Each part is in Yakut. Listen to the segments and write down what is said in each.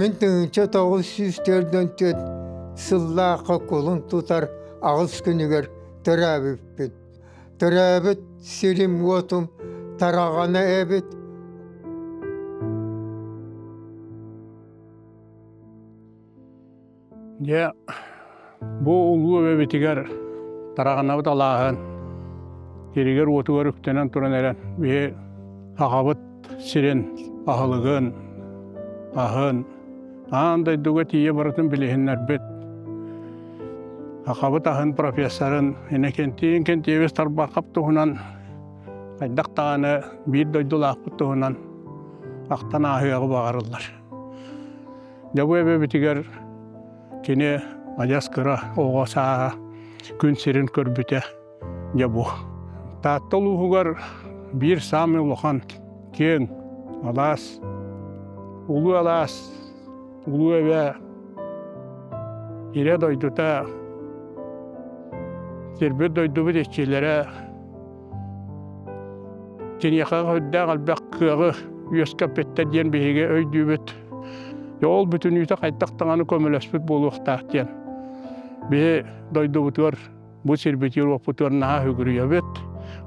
Мин 1944 сыллаахха кулун тутар аҕыс күнүгэр төрөөбүппүн. Төрөөбүт сирим-уотум Тараҕана эбит. Дьэ, бу улуу эбэбитигэр Тараҕанабыт алааһын сиригэр-уотугар үктэнэн туран эрэн биһи аҕабыт сирин аһылыгын, аһын аан дойдуга тиийэ барытын билиһиннэрбит Сахабыт аһын профессорын Иннокентий Инкентьевич Тарбахов туһунан хайдах даҕаны биир дойдулаахпыт туһунан ахтан ааһыаҕы баҕарыллар. Дьэ бу эбэбитигэр кини адьас кыра оҕо сааһа күн сирин көрбүтэ дьэ бу. Таатта улууһугар биир саамай улахан киэҥ алаас, улуу алаас, улуу эбэ ирэ дойдута, сирбит дойдубут иччилэрэ киниэхэ үрдээх элбэх кыаҕы үөскэппиттэр диэн биһиги өйдүүбүт. Ол бүтүнүүтэ хайдах даҕаны көмөлөспүт буолуохтаах диэн. Биһи дойдубутугар бу сирбитигэр-уоппутугар наһаа үгүрүйэбит.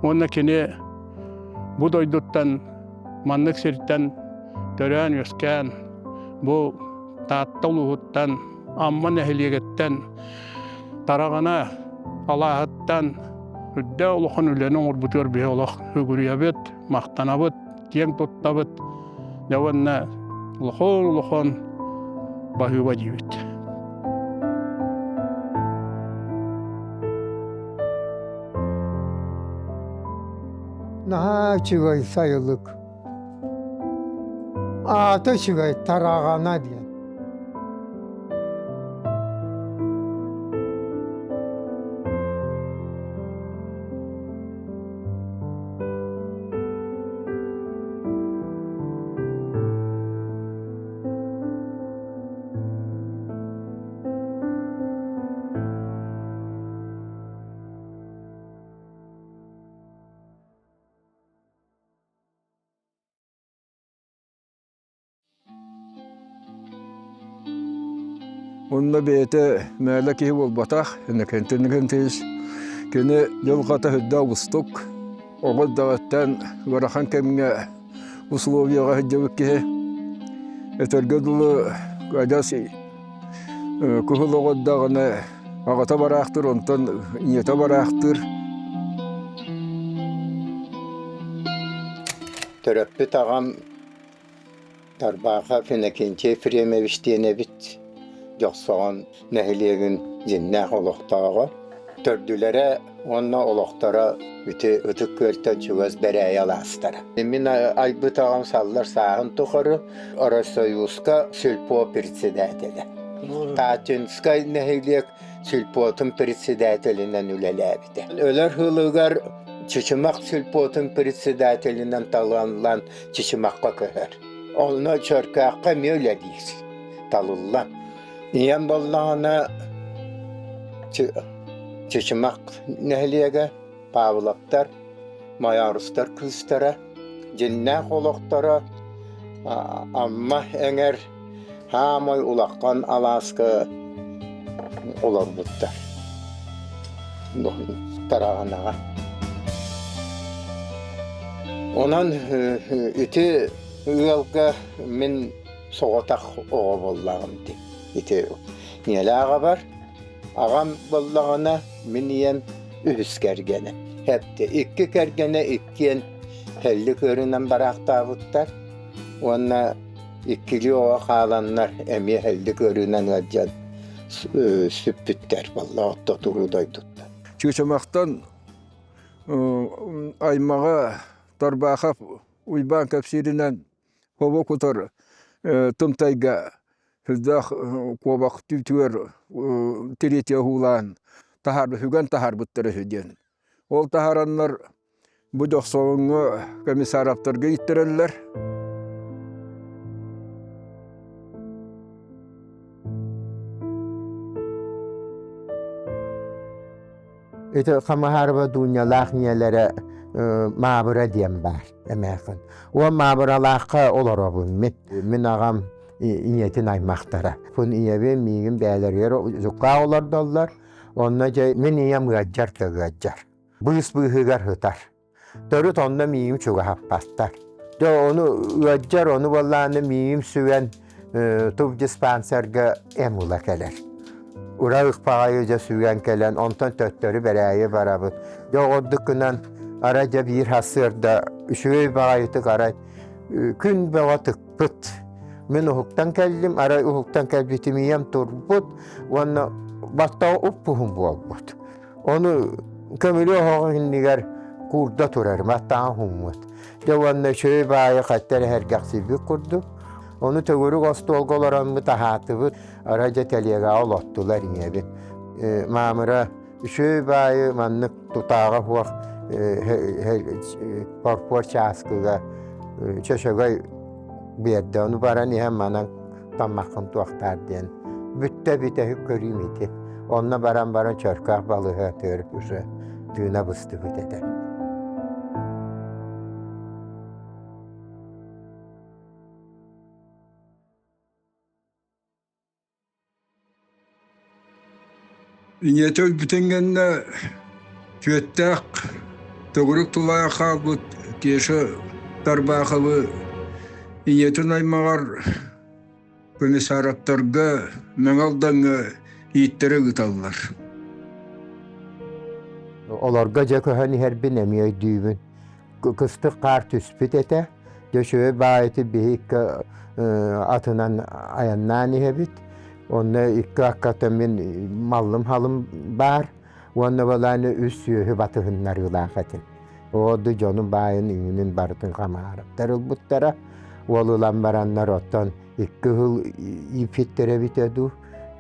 Уонна кини бу дойдуттан маннык сиртэн төрөөн-үөскээн бу Таатта улууһуттан, Амма нэһилиэгиттэн Тараҕана алааһыттан үрдээх улахан үлэни оҥорбутугар биһи олох үгүрүйэбит, махтанабыт, киэҥ туттабыт. Дьэ уонна улахан-улахан баһыыба диибит. Наһаа үчүгэй сайылык. Аата үчүгэй Тараҕана диэн. Онно бэйэтэ мээлэ киһи буолбатах, Иннокентий Иннокентьевич. Кини дьылҕата сүрдээх уустук, оҕо эрдэҕиттэн ыарахан кэмҥэ условияҕа сылдьыбыт киһи. Этэргэ дылы, адьас кыһыл оҕо эрдэҕинэ аҕата бараахтыыр, онтон ийэтэ бараахтыыр. Төрөппүт аҕам Тарбаахап Иннокентий Ефремович диэн эбит, Дьохсоҕон нэһилиэгин дьиҥнээх олохтооҕо. Төрдүлэрэ уонна олохторо ити Ытык Күөлтэн чугас Бэрээйи алаастара. Мин айбыт аҕам саллар сааһын тухары Россоюзка сельпо председателэ. Татинскай нэһилиэк сельпотун председателинэн үлэлээбитэ. Өлөр сылыгар Чычымах сельпотун председателинэн талыллан Чычымахха көһөр. Онно Чөркөөххө эмиэ үлэлиир, талыллан. Ийэм буоллаҕына Чычымах нэһилиэгэ, Павловтар, Майорустар кыыстара, дьиннээх олохторо Амма эҥэр хаамай улахан алааска олорбуттар. Тараҕанаҕа. Онон ити ыалга мин соҕотох оҕо буоллаҕым дии. Ити ийэлээх аҕабар, аҕам буоллаҕына мин ийэм үһүс кэргэнэ. Хэптэ икки кэргэнэ иккиэн һэллик ыарыынан бараахтаабыттар уонна иккилии оҕо хааланнар эмиэ һэллик ыарыынан ыалдьан сүппүттэр буолла отто туруу дойдуттан. Чыычымахтан аймаҕа Тарбаахап Уйбаан кэпсииринэн хобо кутар тымтайга сүрдээх куобах түүтүгэр тириитэ уһуулаан таһаар үгэн таһаарбыттар үһү диэн. Ол таһаараннар бу Дьохсоҕоҥҥо комиссаровтарга ииттэрэллэр. Ити Хамаһарова Дуунньалаах ийэлэрэ Маабыра диэн баар эмээхин. Уон Маабыралаахха олоробун мин. Мин аҕам Ийэтин аймахтара. Бу ийэбин миигин бэйэлэригэр дьуккаа олордоллор. Онно дьэ мин ийэм ыалдьар да ыалдьар. Быыс быыһыгар сытар. Төрүт онно миигин чугаһаппаттар. Дьэ ону ыалдьар, ону буоллаҕына миигин сүгэн тубдиспансерга эм ыла кэлэр. Ура ыкпаҕайы дьэ сүгэн кэлэн, онтон төттөрү бэрээйи барабыт. Дьэ оҕордук гынан арай дьэ биир сарсыарда үчүгэй баҕайытык арай күн бөҕө тыкпыт. Мин уһуктан кэллим, арай уһуктан кэлбитим ийэм турбут уонна баттаҕа уп-уһун буолбут. Ону көмүлү оһоҕун иннигэр куурда турар, маттаҕа уһуммут. Дьэ уонна үчүгэй баайы хаттар эһэргэхсийбит курдук. Ону төгүрүк остуолга олороммут аһаатыбыт, арай дьэ тэлиэгэҕэ олоттулар ийэбин. Маамыра үчүгэй баайы маннык тутааҕа суох фарфор чааскыга чөчөгөй биэрдэ. Ону баран иһэн манан таммаххын туохтаар диэн бүттэ бүтэһик көрүүм ити. Онно баран баран чөркөөх балыыһа тыыр уже тыына быстыбыт этэ. Ийэтэ өлбүтүн кэннэ түөттээх төгүрүк тулаайах хаалбыт Кеша Тарбаахабы ийэтин аймаҕар Комиссаровтарга Мэҥэ Алдаҥҥа ииттэрэ ыыталлар. Олорго дьэ көһөн иһэрбин эмиэ өйдүүбүн. Кыстык хаар түспүт этэ. Дьэ үчүгэй баайыты биһи икки атынан айаннаан иһэбит. Онно икки акката мин маллым-халым баар уонна балааны үс сүөһү батыһыннарыылаах этим. Оду дьонум баайын үҥүнүн барытын хамаарыптар ылбыттара. Уол ылан бараннар оттон икки сыл ииппиттэрэ эбитэ дуу,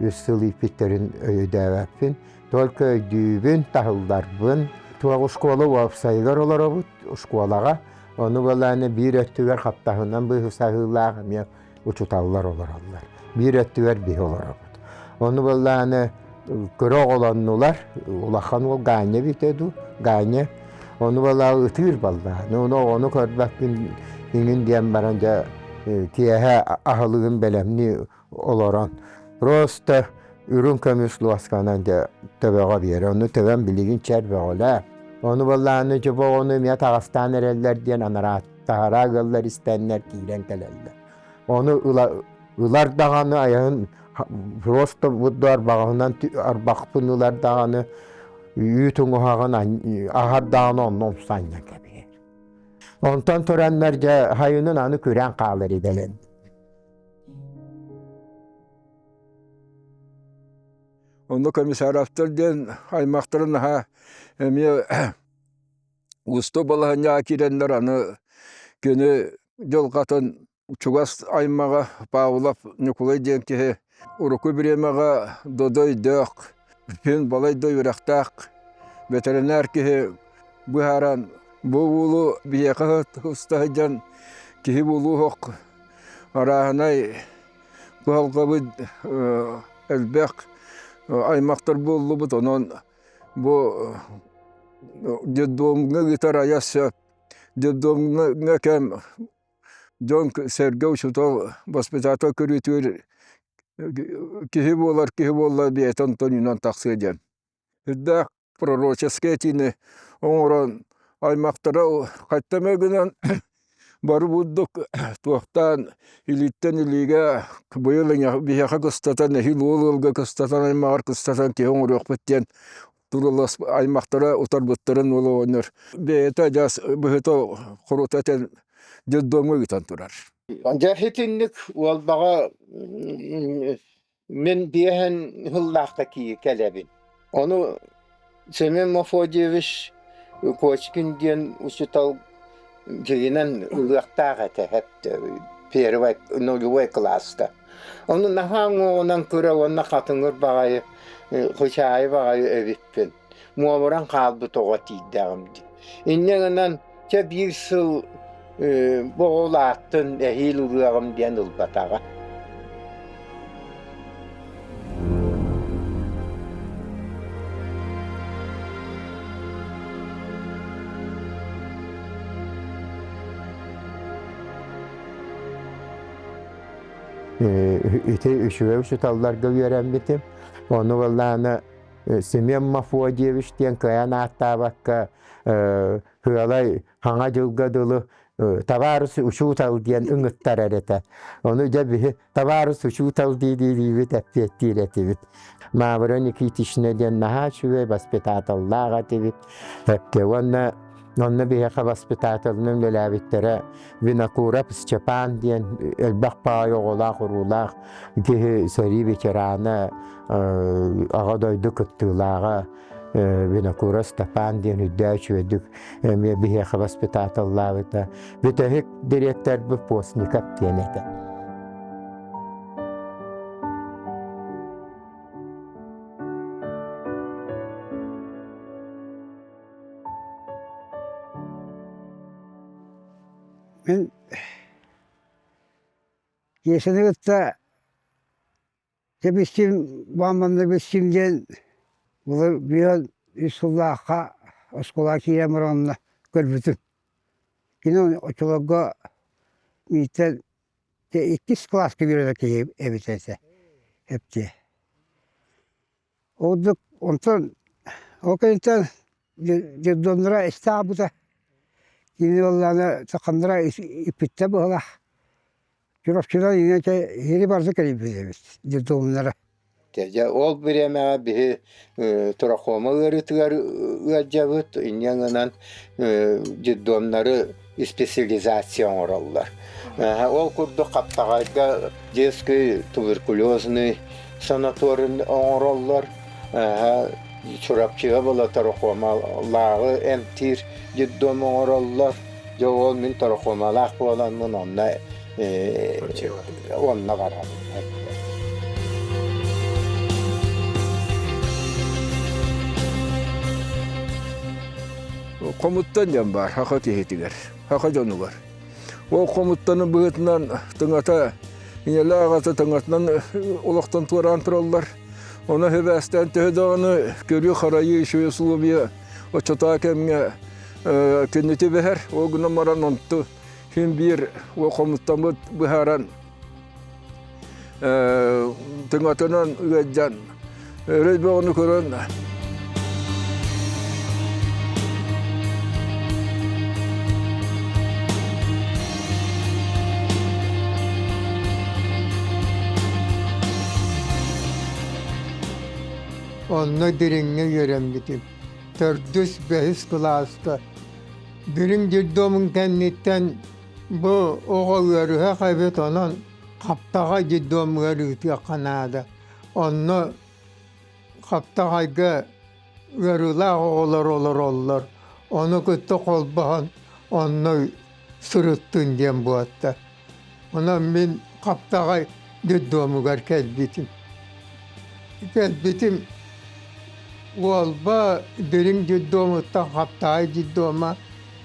үс сыл ииппиттэрин өйдөөбөппүн. Только өйдүүбүн, таһылларбын. Туох школа уопсайыгар олоробут, школаҕа. Ону балааны биир өттүгэр хаптаһынан быһысаһыылаах эмиэ учуталлар олороллор. Биир өттүгэр биһи олоробут. Ону балааны кыра оҕолоннулар, улахан уол Ганя эбитэ дуу, Ганя. Ону балаа ытыыр баллааны, ону оҕону көрбөппүн иҥин диэн баран дьэ киэһэ аһылыгын бэлэмнии олорон просто үрүҥ көмүс луосканан дьэ төбөҕө биэрэр. Ону төбөм билигин чэр бөҕөлөө. Ону буоллаҕына дьэ бу оҕону эмиэ таҕастаан эрэллэр диэн анараа таһараа ыаллар истэннэр киирэн кэлэллэр. Ону ыла ылар даҕаны айаһын просто будду арбаҕынан арбахпын ылар даҕаны үүт уҥуһаҕын аһар даҕаны онно умсанньа кэбиһэр. Онтон тураннар дьэ хайынын аны күрээн хаалар идэлэн. Онно комиссаровтар диэн аймахтарын наһаа эмиэ уустук балаһынньаҕа киирэннэр аны кини дьылҕатын чугас аймаҕа Павлов Ньукулай диэн киһи урукку бириэмэҕэ додо өйдөөх, күн балай да үөрэхтээх бэтэринээр киһи быһааран бу уолу биһиэхэ уста сылдьан киһи буолуоһук арааһынай кыһалҕабыт элбэх аймахтар буоллубут онон бу детдомҥа ыытар айа сөп детдомҥа кэм дьон сэргэ учуутал воспитатель көрүүтүгэр киһи буолар киһи буолла бэйэтэ онтон үүнэн тахсыа диэн үрдээх пророческай этиини оҥорон аймахтара хайта эмэ гынан бары бурдук туохтаан илииттэн илиигэ быйыл биһиэхэ кыстатан эһиил уол ыалга кыстатан аймаҕар кыстатан киһи оҥоруохпут диэн турулас аймахтара утарбыттарын уол оҕонньор бэйэтэ адьас быһыта хорута этэн детдомҥа ыытан турар. Дьэ итинник уолбаҕа Мин биэһэн сыллаахха кэлэбин. Ону Семен Мефодьевич Кочкин диэн учуутал дьиҥинэн ылыахтаах этэ первый нулевой кылааска. Ону наһаа уҥуоҕунан кыра уонна хатыҥыр баҕайы хычаайы баҕайы эбиппин. Муомуран хаалбыт оҕо тиийдэҕим дии. Инньэ гынан чэ биир сыл бу оҕо улааттын, эһиил ылыаҕым диэн ылбатаҕа. Ити үчүгэй учууталларга үөрэммитим. Ону буоллаҕына Семен Мафодьевич диэн кыайан ааттаабакка Сыалай Хаҥа дьылга дылы табаарыс учуутал диэн ыҥыттарар этэ. Ону дьэ биһи табаарыс учуутал дии-диибит эппиэттиир этибит. Мавра Никитична диэн наһаа үчүгэй воспитателлаах этибит. Эппиэ уонна онно биһиэхэ воспитателынан үлэлээбиттэрэ Винокуров Степан диэн элбэх баай оҕолоох-уруулаах киһи сэрии ветерана, Аҕа дойду кыттыылааҕа Винокуров Степан диэн үрдээ үчүгэйдик эмиэ биһиэхэ воспитателлаабыта. Бүтэһик дириэктэрбит Постников диэн этэ. Мин Киэсэни кытта дьэ билсим, баамманна билсим диэн былыр биир үс сыллаахха оскуолаҕа киирэн баран онно көрбүтүм. Кини оччолорго мииттэн дьэ иккис кылааска үөрэнэр киһи эбит этэ эптиэ. Ордук онтон ол кэнниттэн детдомнара истэ аҕалбыта. Кини буоллаҕына сахамнара иппиттэр быһыылаах. Чурапчыдан иҥэтэ иһири барыта кэлбит эбит детдомнара. Дьэ ол бириэмэҕэ биһи трахома ыарыытыгар ыалдьабыт, инньэ гынан детдомнары специализация оҥороллор. Ол курдук Хаптаҕайга детский туберкулезный санаторий оҥороллор. Чурапчыга была трахомалааҕы эмтиир детдом оҥороллор. Дьэ ол мин трахомалаах буоламмын онно онно барабын. Хомуттан диэн баар саха киһитигэр, саха дьонугар. Ол хомуттаны быһыытынан тыҥата, ийэлээх аҕата тыҥатынан олохтон туораан тураллар. Ону сибээстээн төһө даҕаны көрүү-харайыы үчүгэй условия оччотооҕу кэмҥэ кинити бэһэр, ол гынан баран онту син биир ол хомуттаммыт быһааран тыҥатынан ыалдьан өрөй бөҕөнү көрөн Онно дириҥҥэ үөрэммитим. Төрдүс, бэһис кылааска. Дириҥ детдомун кэнниттэн Бу оҕо ыарыһах эбит, онон хаптаҕай детдомугар ыытыахха наада. Онно хаптаҕайга ыарыылаах оҕолор олороллор. Ону кытта холбоһон онно сырыттын диэн буолта. Онон мин хаптаҕай детдомугар кэлбитим. Кэлбитим Уолба дириҥ детдомуттан хаптаҕай детдома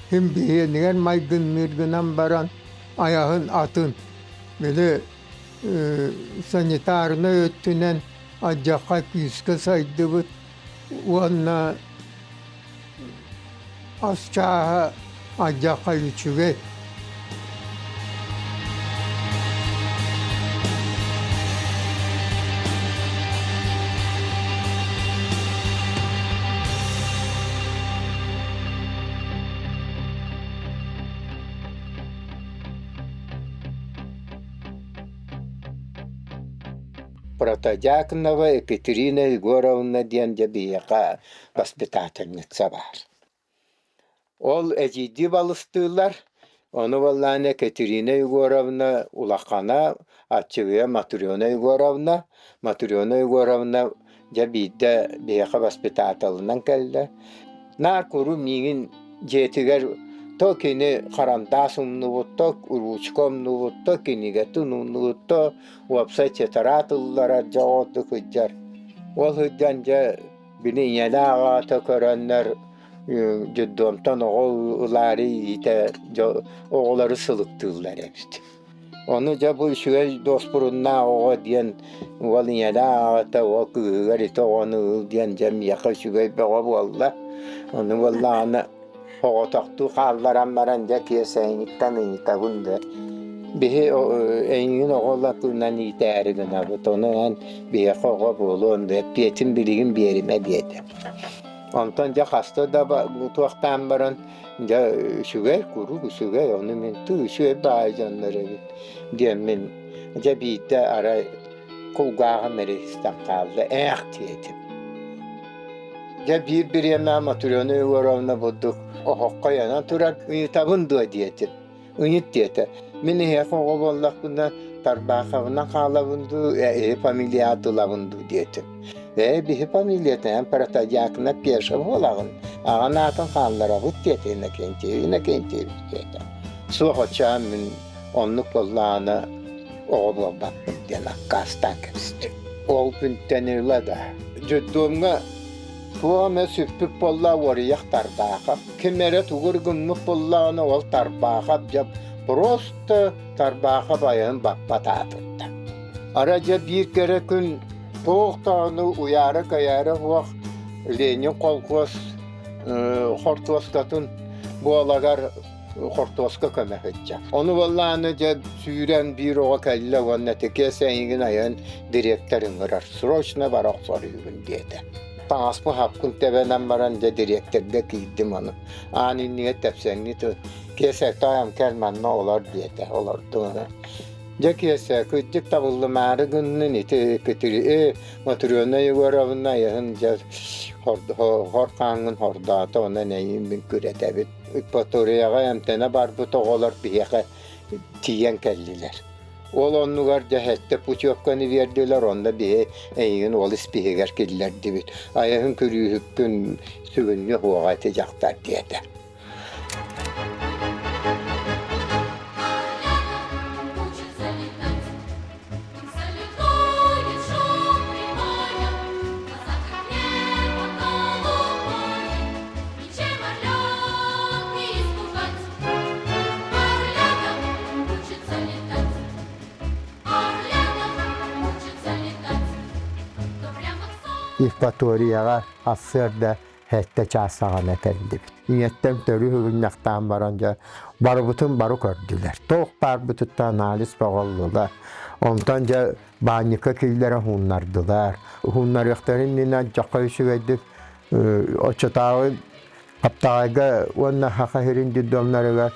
Син биһиэнигэр майгынныыр гынан баран айаһын атын, били санитарнай өттүнэн алдьархай күүскэ сайдыбыт уонна ас чааһа алдьархай үчүгэй. Протодьяконова Екатерина Егоровна диэн дьэ биһиэхэ воспитательница баар. Ол эдьиийдии балыстыыллар, ону буоллаҕына Екатерина Егоровна улахана, аччыгыйа Матрена Егоровна. Матрена Егоровна дьэ биирдэ биһиэхэ воспитателынан кэллэ. Наар куру миигин дьиэтигэр то кини харандаас умнубут, то ручка умнубут, то кинигэтин умнубут, то уопсай тетрадь ылларар дьэ ордук сылдьар. Ол сылдьан дьэ били ийэлээх аҕата көрөннөр детдомтан оҕо ылаары иитэ оҕолору сылыктыыллар эбит. Ону дьэ бу үчүгэй дуоспуруннаах оҕо диэн уол ийэлээх аҕата уол кыыһыгар ити оҕону ыл диэн дьэ миэхэ үчүгэй бөҕө буолла. Ону буоллаҕына оҕотохтуу хаалларан баран дьэ киэсэйиниттэн ыйытабын да. Биһи эйигин оҕо латыынан иитээри гынабыт, ону эн биһиэхэ оҕо буолуон эппиэтин билигин биэримэ диэтэ. Онтон дьэ хаста да туохтаан баран дьэ үчүгэй, куруук үчүгэй, ону мин тыы үчүгэй баайы дьоннор эбит диэммин дьэ биирдэ арай кулгааҕым эрэ истэн хаалла, ээх диэтим. Дьэ биир бириэмэ Матрена Егоровна бурдук оһоххо ыйанан турар ыйытабын дуо диэтим. Ыйыт диэтэ. Мин эһиэхэ оҕо буоллахпына Тарбаховынан хаалабын дуу, эһи фамилия ылабын дуу диэтим. Ээ, биһи фамилията эн протодьякна Пеша буолаҕын, аҕан аатын хаалларабыт диэтэ Иннокентий Иннокентьевич диэтэ. Суох оччоон мин оннук буоллаҕына оҕо буолбаппын диэн аккаастаан кэбистим. Ол күнтэн ыла да детдомҥа туох эмэ сүппүт буолла уоруйах Тарбаахап. Ким эрэ тугу гыммыт буоллаҕына ол Тарбаахап дьэ просто Тарбаахап айанын баппат аатырда. Ара дьэ биир кэрэ күн туох даҕаны уйаара-кайаара суох Ленин колхуос хортуоскатын буолагар хортуоска көмө сылдьар. Ону буоллаҕына дьэ сүүрэн биир оҕо кэллэ уонна тикиэс эйигин айан дириэктэр ыҥырар, срочно бара охсор үһүгүн диэтэ. Таҥаспын хапкын тэбэнэн баран дьэ дириэктэргэ киирдим ону. Аан иннигэр тэпсэҥҥи тут Киэсэ тоойом кэл манна олор диэтэ. Олордум аны. Дьэ Киэсэ кырдьык табыллымаары гыннын ити Кытыры Матрена Егоровна айаһын дьэ хор хааҥҥын хордоото онон эйиин мин күрэтэбит. Экваторияҕа эмтэнэ барбыт оҕолор биһиэхэ тиийэн кэллилэр. Ол оннугар дьэ сэттэ путевканы биэрдилэр, онно биһи эйигин ол испиһигэр киллэрдибит. Айаһын күрүүһүккүн сүгүннү уоҕа ити дьахтар диэтэ. Евпаторияҕа сарсыарда сэттэ чаас саҕана кэллибит. Ийэттэн төрү үгүнньахтаан баран дьэ барыбытын бары көрдүлэр. Туох баарбытыттан анализ бөҕөллүлэр. Онтон дьэ баанньыкка киллэрэ уһуннардылар. Уһуннарыахтарын иннинэ дьахха үчүгэйдик оччотооҕу Хаптаҕайга уонна Саха сирин детдомнарыгар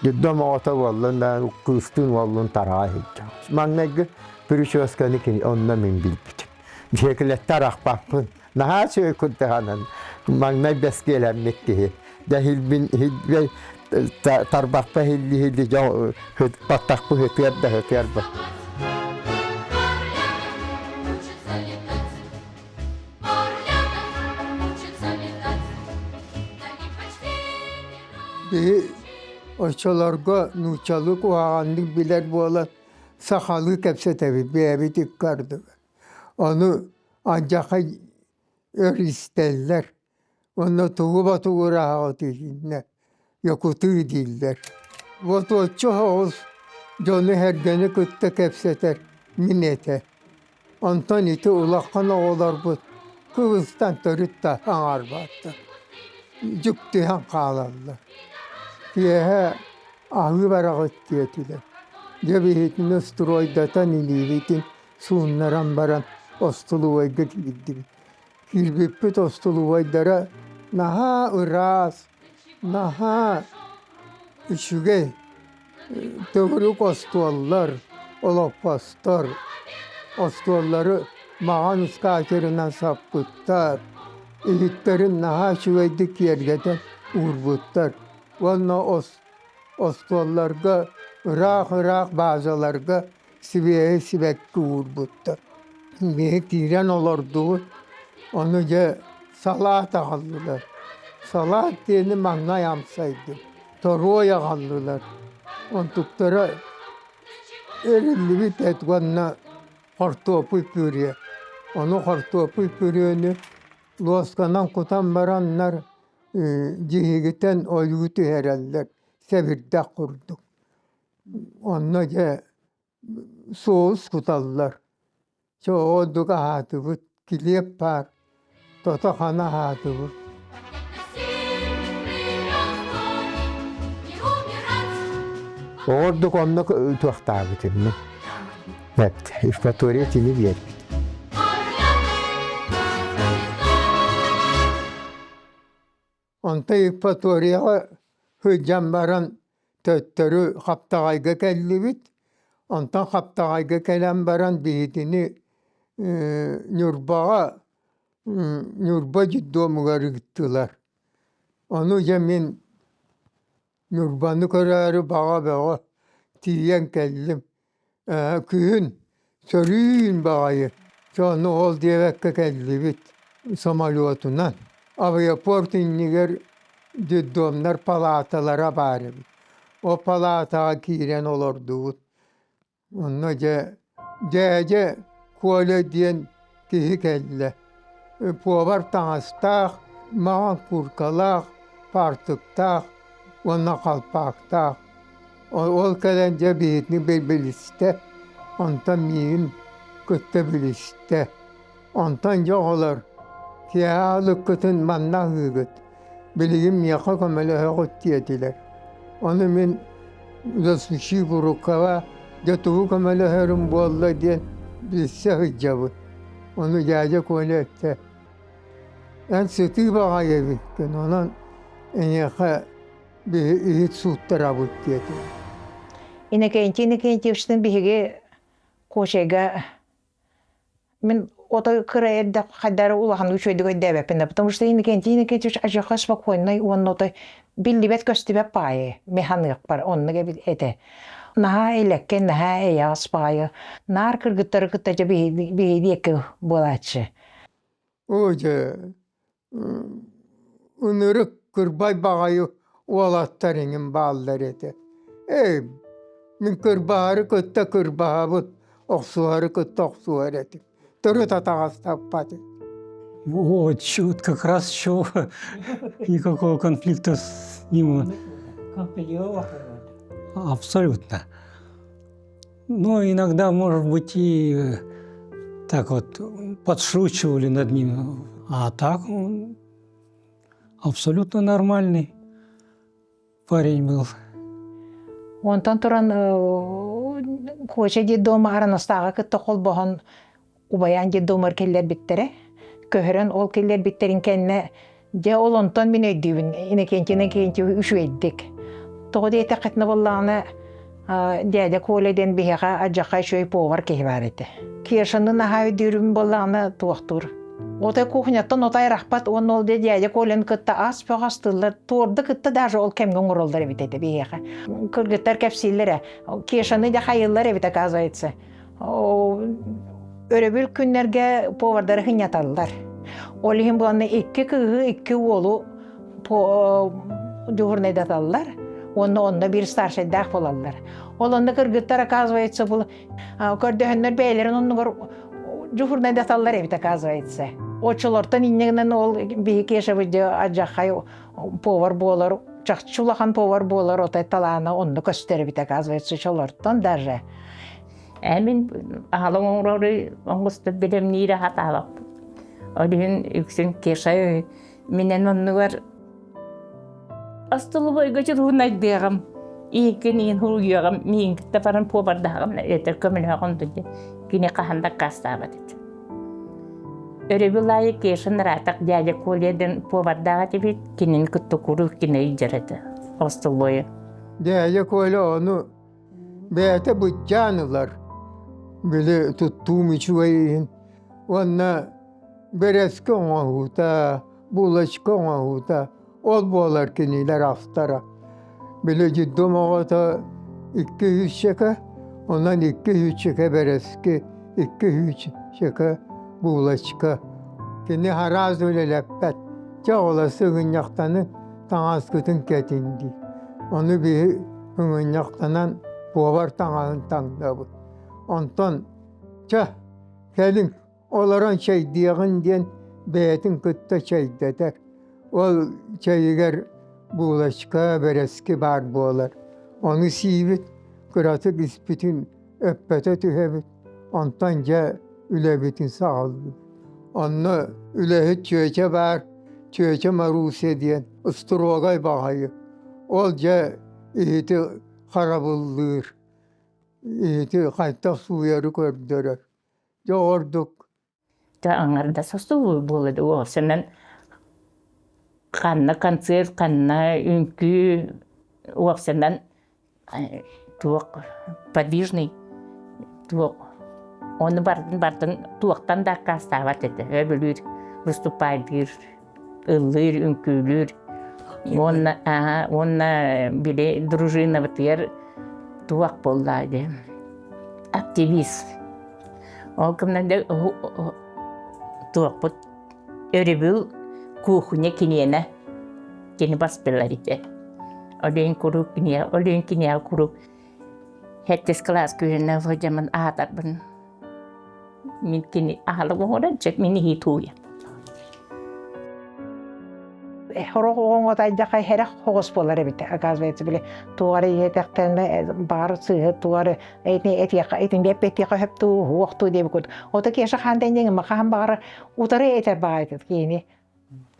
детдом оҕото буоллун да кыыстыын уоллун тараҕа сылдьар. Маҥнайгы прическаны кини онно мин билбитим. Дьиэкилэттэ арахпаппын. Наһаа үчүгэй курдаһанан маҥнай бэскиэлэммит киһи. Дьэ иһилбин иһилбэй тарбахпа иһилли-иһилли дьон баттахпы ытыар да ытыарбын. Биһи оччолорго нууччалыы куһаҕаннык билэр буолан сахалыы кэпсэтэбит бэйэбит икки ардыгар. Ону алдьархай өр истэллэр уонна тугу ботугурааҕыт итиннэ якутыы дииллэр. Ботуоччу соҕус дьону-сэргэни кытта кэпсэтэр мин этэ. Онтон ити улахан оҕолорбут кыбыстан төрүт да аҥаарбаттар, дьүктүһэн хаалаллар. Киэһэ аһыы бараҕыт диэтилэр. Дьэ биһигини стройдатан илиибитин сууннаран баран остолобуойга киирдибит. Киирбиппит остолобуойдара наһаа ыраас, наһаа үчүгэй төгүрүк остуоллар, олоппостор, остуоллары маҕан ыскаачырынан саппыттар, иһиттэрин наһаа үчүгэйдик киэргэтэн уурбуттар уонна остуолларга ыраах-ыраах баазаларга сибиэһэй сибэкки уурбуттар. Биһи киирэн олордубут, ону дьэ салаат аҕаллылар. Салаат диэни маҥнай амсайдым, торуой аҕаллылар. Онтуктара эриллибит эт уонна хортуоппуй пюре. Ону хортуоппуй пюрены луосканан кутан бараннар дьиһигитэн ойуу түһэрэллэр сэбирдэх курдук. Онно дьэ соус куталлар. Чэ ордук аһаатыбыт, килиэп баар, тото-хана аһаатыбыт. Оҕордук онно туохтаабытым мин. Евпатория тини биэрбит. Онтон Евпаторияҕа сылдьан баран төттөрү Хаптаҕайга кэллибит. Онтон Хаптаҕайга кэлэн баран биһигини Ньурбаҕа Ньурба детдомугар ыыттылар. Ону дьэ мин Ньурбаны көрөөрү баҕа бөҕө тиийэн кэллим. Күһүн сөрүүн баҕайы дьону ол диэбэккэ кэллибит самолетунан. Авиапорт иннигэр детдомнар палааталара баар эбит. Ол палаатаҕа киирэн олордубут. Онно дьэ дьээдьэ Коля диэн киһи кэллэ. Пуобар таҥастаах, маҥан кууркалаах, паартыктаах уонна халпаактаах. Ол кэлэн дьэ биһигини билистэ, онтон миигин кытта билистэ. Онтон дьэ оҕолор, киэһэ аһылыккытын манна аһыыгыт, билигин миэхэ көмөлөһөҕүт диэтилэр. Ону мин засучив рукава, дьэ тугу көмөлөһөрүм буолла диэн билсэ сылдьабын. Ону дядя Коля эттэ, эн сытыы баҕайы эбиккин, онон эйиэхэ биһи иһит сууттарабыт диэтэ. Иннокентий Иннокентьевичтыын биһиги Куочайга мин ото кыра эрдэх хайдары улахан үчүгэйдик өйдөөбөппүн да потому что Иннокентий Иннокентьевич адьырҕа спокойнай уонна ото биллибэт-көстүбэт баайы механыахпар оннук эбит этэ. Наһаа элэккэ, наһаа эйэҕэс баайы. Наар кыргыттары кытта дьэ биһиги диэки буолааччы. Оо дьэ, ынырык кырбай баҕайы уолаттар иҥин бааллар этэ. Ээ, мин кырбаһары кытта кырбаһабыт, охсуһары кытта охсуһар этим. Төрүт атаҕастаппат. Вот, вот как раз еще никакого конфликта с ним. Абсолютно. Но иногда, может быть, и так вот подшучивали над ним. А так он абсолютно нормальный парень был. Онтон туран Куоча детдома Аранастааҕы кытта холбоһон убайаан детдомар киллэрбиттэрэ. Көһөрөн ол киллэрбиттэрин кэннэ дьэ ол онтон мин өйдүүбүн Иннокентий Иннокентьевич үчүгэйдик. Тоҕо диэтэххитинэ буоллаҕына дядя Коля диэн биһиэхэ адьаха үчүгэй повар киһи баар этэ. Кешаны наһаа өйдүүрүм буоллаҕына туохтуур. Отой кухняттан отой арахпат уонна ол дядя Коляны кытта ас бөҕө астыыллар. Туорду кытта даже ол кэмҥэ оҥороллор эбит этэ биһиэхэ. Кыргыттар кэпсииллэрэ. Кешаны да хайыллар эбит оказывается. Өрөбүл күннэргэ повардары хынньаталлар. Ол иһин буоланна икки кыыһы, икки уолу дьуһурнайдаталлар уонна онно биир старшайдаах буолаллар. Ол онно кыргыттар, оказывается, бул көрдөһөннөр бэйэлэрин оннугар дьуһурнайдаталлар эбит, оказывается. Оччолортон инньэ гынан ол биһи Кешабыт адьахай повар буолар, чахчы улахан повар буолар, отой талаана онно көстөр эбит, оказывается, чолортон даже. Мин аһылык оҥорору оҥостор бэлэмниири сатаабаппын. Ол иһин үксүн Кеша минэн оннугар остолобуойга дьуруһунайдыаҕым, иһиккин иһин хуруйуоҕум, миигин кытта баран пуобардаһаҕым, этэр көмөлөһөҕүм дуу кини хаһан да аккаастаабат этэ. Өрөбүл аайы Кеша Наратах дядя Коля диэн пуобардаах этибит, кинини кытта куруук кини илдьэр этэ остолобуойу. Дядя Коля ону Бэйэтэ быдьаан ылар, били туттуум үчүгэй иһин уонна бэрэски оҥоһуута, булочка оҥоһуута ол буолар кинилэр астара. Били детдом оҕото 200 онон 200 бэрэски, 200 булочка. Кини араас үлэлэппэт. Чэ оҕолор сыгынньахтаны таҥаскытын кэтин дии. Ону биһи ыҥынньахтанан повар таҥаһын таҥнабыт. Онтон чэ, кэлиҥ, олорон чэйдиэҕин диэн бэйэтин кытта чэйдэтэр. Ол чэйигэр булочка, бэрэски баар буолар. Ону сиибит, кыратык испитин өппөтө түһэбит, онтон дьэ үлэбитин саҕалыыбыт. Онно үлэһит чүөчэ баар, чүөчэ Маруся диэн устуруогай баҕайы. Ол дьэ иһити харабыллыыр, иһити хайдах сууйары көрдөрөр. Дьэ ордук Дьэ аҥардас остуол буола да уопсанан ханна концерт, ханна үҥкүү уопсанан туох подвижный туох ону бардын бардын туохтан да аккаастаабат этэ өбүлүүр выступайдыыр ыллыыр үҥкүүлүүр уонна уонна били дружинабытыгар туох буолла диэн активист Ол гынан туохпут өрөбүл кухня киниэнэ кини бас билэр ити. Олен куруук киниэ олен киниэхэ куруук сэттис кылаас күһүнэ сылдьаммын аһатарбын мин кини аһылык оҥорон чэ мин иһии тууйа. Сорох оҕоҥ отайдахай хэрэх хоҕус буолар эбит оказывается били туох эрэ иһиэтэхтэринэ баҕар сыыһы туох эрэ Этини этиэхэ, итин эппиэттиэхэ сөп дуу, уох дуу диэбит курдук. Ото Кеша хаан диэн хаһан баҕарар утары этэр баҕайытыт киһини.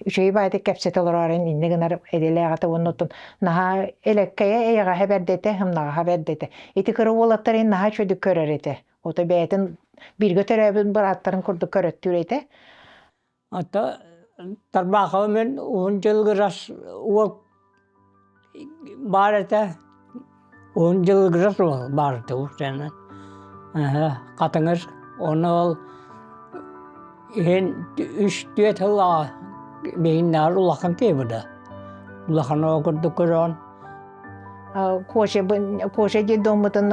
Үчүгэй баҕайытык кэпсэтэ олороорун иннэ гынар эдэлээҕитэ уонна оттон наһаа элэккэйэ эйэҕэһэ бэрдэтэ, ымнаҕаһа бэрдэтэ. Ити кыра уолаттарын наһаа үчүгэйдик көрөр этэ. Ото бэйэтин бииргэ төрөөбүт бырааттарын курдук көрөттүүр этэ. Ата Тарбаахабы мен уһун дьылыгырас уол баар этэ. Уһун дьылыгырас уол баар этэ устайынан. Хатыҥыр. Онно ол иһин үс түөрт сыл биһиннээҕэр улахан киһи да. Улахан оҕо курдук көрөҕүн. Коше коше детдоммутун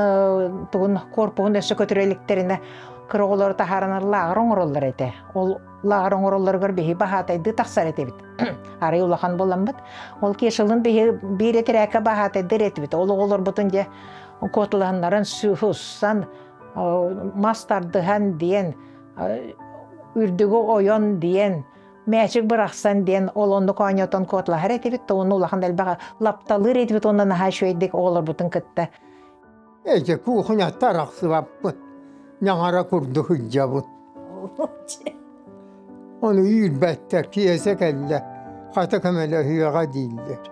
тугун корпуһун өссө көтүрэ иликтэринэ кыра оҕолору таһааран лааҕыр оҥороллор этэ. Ол лааҕыр оҥороллоругар биһи баһаатайдыы тахсар этибит. Арай улахан буоламмыт. Ол Кешалын биһи биир этэрээккэ баһаатайдыыр этибит. Ол оҕолорбутун дьэ куотулаһыннаран сыһыссан мас тардыһан диэн үрдүгү ойон диэн мээчик бырахсан диэн ол оннук оонньотон куоталаһар этибит да уонна улахан элбэх лапталыыр этибит уонна наһаа үчүгэйдик оҕолорбутун кытта Эдьэ кухняттан арахсыбаппын, ньаҥара курдук сылдьабын. Ону үүрбэттэр, киэсэ кэллэ, хата көмөлөһүөҕэ дииллэр.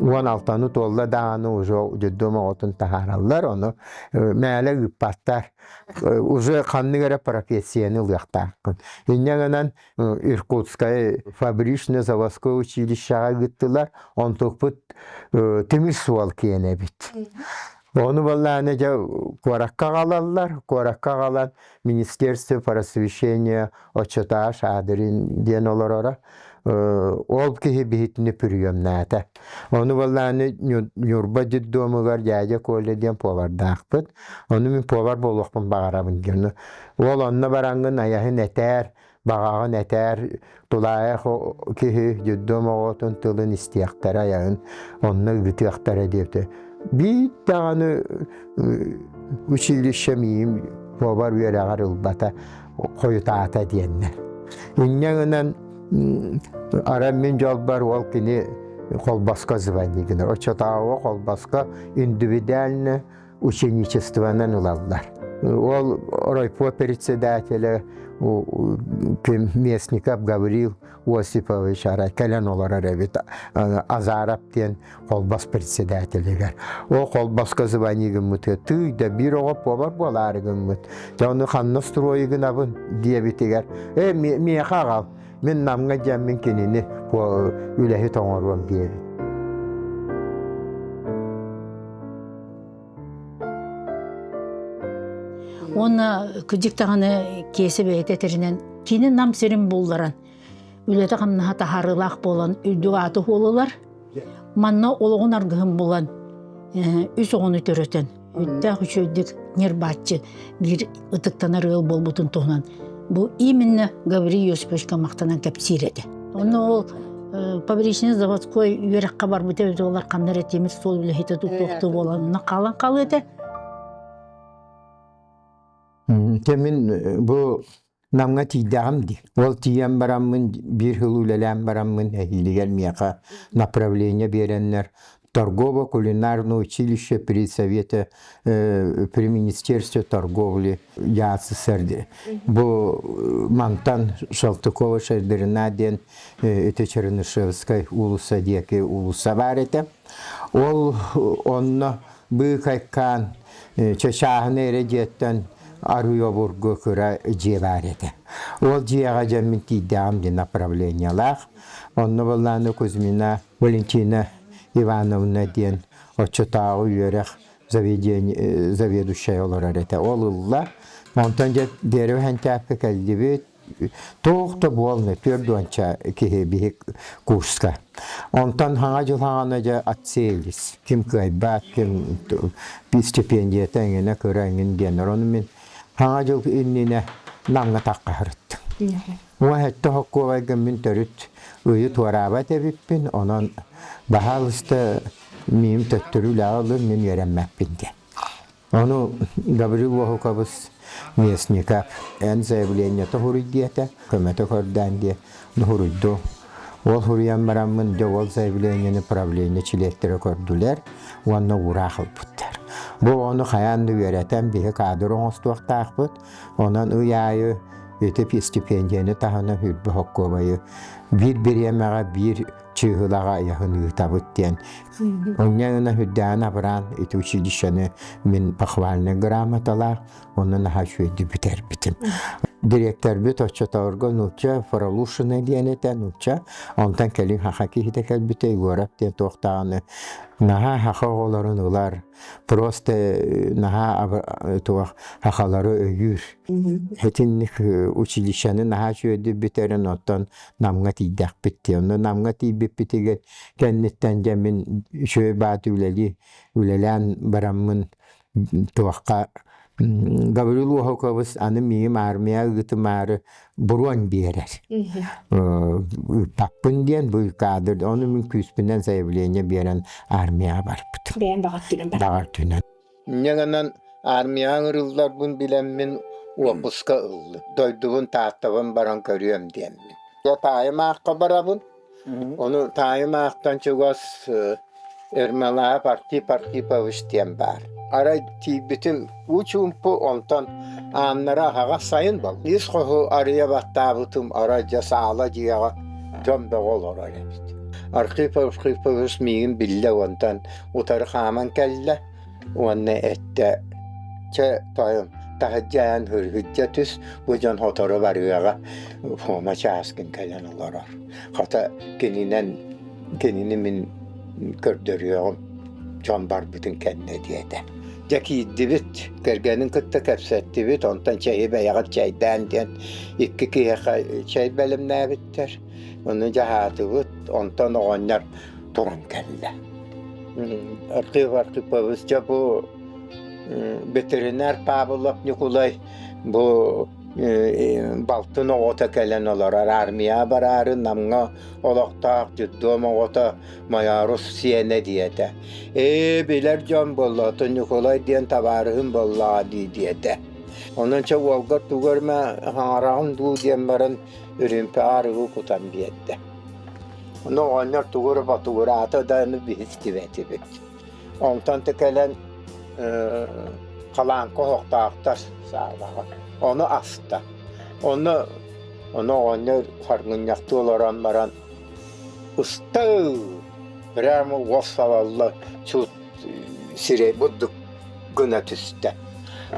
16-ны туолла даҕаны уже детдом оҕотун таһаараллар, ону мээлэ ыыппаттар. Уже ханнык эрэ профессияны ылыахтааххын. Инньэ гынан Иркутскай фабрично-заводское училищеҕа ыыттылар, онтукпут тимир суол киэнэ эбит. Ону баллааны дьэ куоракка аҕалаллар, куоракка аҕалан Министерство просвещения оччотооҕу Шадрин диэн олороро. Ол киһи биһитини бүрүйүөмнээтэ. Ону баллааны Ньурба детдомугар дядя Коля диэн повардаахпыт. Ону мин повар буолуохпун баҕарабын диэн. Ол онно бараҥҥын айаһын этээр, баҕаҕын этээр, тулаайах киһи детдом оҕотун тылын истиэхтэрэ айаһын онно ыытыахтара диэбитэ. Биир даҕаны училище миим повар үөрэҕэр ылбата хойутаата диэннэр. Инньэ гынан арай мин дьолбор ол кини холбоско звонить гынар. Оччотооҕу холбоско индивидуально ученичествонан ылаллар. Ол райпо председателэ Местников Гаврил Осипович арай кэлэн олорор эбит Азаров диэн холбос председателигэр. Ол холбоско звони гыммытыгар тыый да биир оҕо повар буолаары гыммыт. Дьэ ону ханна стройу гынабын диэбитигэр э миэхэ аҕал мин Намҥа дьэммин кинини үлэһит оҥоруом диэбит. Уонна кырдьык даҕаны Киэсэ бэйэтэ этэринэн кини Нам сирин булларан үлэтэ-хамнаһа таһаарыылаах буолан үрдүк ааты уолулар. Манна олоҕун аргыһын булан үс оҕону төрөтөн үттээх үчүгэйдик ньырбааччы биир ытыктанар ыал буолбутун туһунан бу именно Гаврил Иосифовичка махтанан кэпсиир этэ. Онно ол Фабричный заводской үөрэххэ барбыта эбитэ олар ханна эрэ тимир суол үлэһитэ тутуохтуу буолан онно хаалан хаалыа этэ. Те мин бу Намҥа тиийдэҕим дии. Ол тиийэн бараммын биир сыл үлэлээн бараммын эһиилигэр миэхэ направление биэрэннэр. Торгово-кулинарное училище при Совете при Министерстве торговли ЯССР бу мантан Салтыкова-Шайдырина диэн ити Чернышевскай уулусса диэки уулусса баар этэ. Ол онно быыкайкаан чачааһыны эрэ дьиэттэн арыы обургу кыра дьиэ баар этэ. Ол дьиэҕэ дьэ мин тиийдэҕим диэн направлениелаах. Онно буоллааны Кузьмина Валентина Ивановна диэн оччотооҕу үөрэх заведение заведующай олорор этэ. Ол ылла. Онтон дьэ Дерево Хэнтээпкэ кэллибит. Туох да буолна, 40 киһи биһик курска. Онтон хаҥа дьыл хаҥана дьэ отселись. Ким кыайбат, ким стипендията эҥинэ кыра эҥин диэннэр. Ону мин хаҥа дьыл иннинэ Намҥа таххаһырыттым. Уон сэттэ хоккуобайга мин төрүт ыйы туораабат эбиппин, онон баһаалыста миим төттөрү үлэҕэ ылын, мин үөрэммэппин диэн. Ону Гаврил Уоһукабыс Местников эн заявлениета суруй диэтэ, көмөтө көрдөөн диэ, суруйду. Ол суруйан бараммын дьэ ол заявлениены правление чилиэттэрэ көрдүлэр уонна уураах ылбыттар. Бу ону хайаан да үөрэтэн биһи кадр оҥостуохтаахпыт. Онон ый аайы ити стипендияны таһынан үрбэ хоккуобайы биир бириэмэҕэ биир чыыһылаҕа айаһын ыытабыт диэн. Онньа гына үрдээн абыраан ити училищены мин похвальнай грамоталаах, онно наһаа үчүгэйдик бүтэрбитим. Директорбит оччотоорго нуучча Фролушина диэн этэ нуучча, онтон кэлин хаха киһитэ кэлбитэ Егоров диэн туохтааҕыны наһаа хаха оҕолорун ылар, просто наһаа туох хахалары өйүүр. Итинник училищены наһаа үчүгэйдик бүтэрэн оттон Намҥа тиийдэхпит дии. Онно Намҥа тиийбиппитигэр кэнниттэн дьэ мин үчүгэй бааты үлэлии үлэлээн бараммын туохха Гаврил Уоһукабыс аны миигин армия ыытымаары буруон биэрэр. Ыыппаппын диэн бу кадр ону мин күүспүнэн заявление биэрэн армияҕа барбытым. Бэйэм баҕар түнэн бар. Баҕар түнэн. Инньэ гынан армияҕа ыҥырылларбын билэммин уоппуска ыллым. Дойдубун Тааттабын баран көрүөм диэммин. Дьэ таайым аахха барабын. Ону таайым аахтан чугас Ермолаев Архип Архипович диэн баар. Арай тиийбитим уу чуумпу, онтон ааннара аһаҕас сайын буолла. Ис хоһу арыйа баттаабытым, арай дьэ саала дьиэҕэ дьон бөҕө олорор эбит. Архип Архипович миигин биллэ онтон утары хааман кэллэ уонна эттэ чэ тойон таһырдьа айан һыргыдьа түс бу дьон сотору барыаҕа Фома Чааскын кэлэн олорор хата кининэн кинини мин көрдөрүөҕүм дьон барбытын кэннэ диэтэ дьэ киирдибит кэргэнин кытта кэпсэттибит онтон чэйи бэйэҕит чэйдээн диэн икки киһиэхэ чэй бэлэмнээбиттэр ону дьаһаатыбыт онтон оҕонньор туран кэллэ. Архив Архипович дьэ бу ветеринар Павлов Ньукулай бу балтын оҕото кэлэн олорор армия бараары Намҥа олохтоох детдом оҕото Майорус сиэнэ диэтэ. Ээ билэр дьон буолла Ньукулай диэн табаарыһым буоллаҕа дии диэтэ. Онон чэ уолгар тугу эрэ хаҥараҕын дуу диэн баран үрүмпэҕэ арыгы кутан биэрдэ. Ону оҕонньор тугу эрэ ботугураата да аны биһиктибэтибит. Онтон да кэлэн халааҥка оһохтоохтор саалаҕа. Ону аста. Ону ону оҕонньор харгынньахтыы олорон баран ыстыы прямо уос салалла чуут сирэй бурдук гына түстэ.